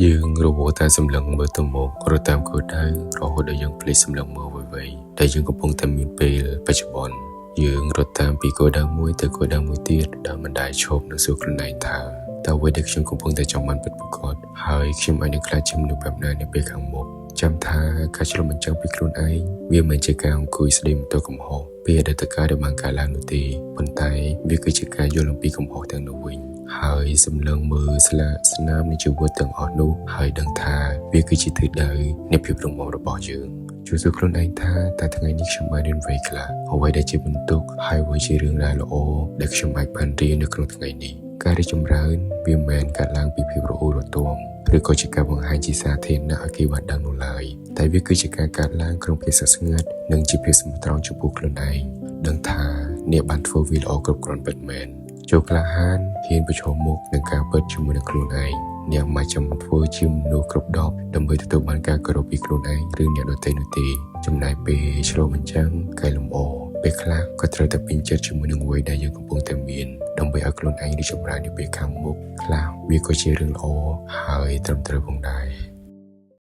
យើងរវល់តែសម្លឹងមើលទៅមុខរត់តាមគោលដៅរហូតដល់យើងភ្លេចសម្លឹងមើលអ្វីៗដែលយើងកំពុងតែមានពេលបច្ចុប្បន្នយើងរត់តាមពីគោលដៅមួយទៅគោលដៅមួយទៀតដោយមិនដែលឈប់នឹងសួរខ្លួនឯងថាតើអ្វីដែលខ្ញុំកំពុងតែចង់បានពិតប្រាកដហើយខ្ញុំអាចនឹងក្លាយជាមនុស្សបែបណានៅពេលខាងមុខចាំថាការឆ្លុះបញ្ចាំងពីខ្លួនឯងវាមិនជាការអង្គុយស្ដីបន្ទោសកំហុសពីអតីតកាលដែលបានកើតឡើងនោះទេប៉ុន្តែវាគឺជាការយល់អំពីកំហុសទាំងនោះវិញហើយសម្លឹងមើលស្លាកស្នាមនៃជីវិតទាំងអស់នោះហើយដឹងថាវាគឺជាទិសដៅនៃភាពរឹងមាំរបស់យើងជួយសួរខ្លួនឯងថាតើថ្ងៃនេះខ្ញុំបានរៀនអ្វីខ្លះអ្វីដែលជាបន្ទុកហើយអ្វីជារឿងដែលល្អដែលខ្ញុំអាចបានរៀននៅក្នុងថ្ងៃនេះការរីកចម្រើនវាមិនមែនកើតឡើងពីភាពរអ៊ូរទាំឬក៏ជាការបង្ហាញជាសាធារណៈឲ្យគេបានដឹងនោះឡើយតែវាគឺជាការកើតឡើងក្នុងភាពស្ងាត់និងជាភាពស្មោះត្រង់ចំពោះខ្លួនឯងដឹងថាអ្នកបានធ្វើវាល្អគ្រប់គ្រាន់ពិតមែនចូលក្លាហានហ៊ានប្រឈមមុខនឹងការពិតជាមួយនឹងខ្លួនឯងអ្នកមិនចាំធ្វើជាមនុស្សគ្រប់ដប់ដើម្បីទទួលបានការគោរពពីខ្លួនឯងឬអ្នកដទៃនោះទេចំណាយពេលឆ្លុះបញ្ចាំងកែលម្អពេលខ្លះក៏ត្រូវតែពេញចិត្តជាមួយនឹងអ្វីដែលយើងកំពុងតែមានដើម្បីឲ្យខ្លួនឯងរីកចម្រើននៅពេលខាងមុខខ្លះវាក៏ជារឿងល្អហើយត្រឹមត្រូវផងដែរ។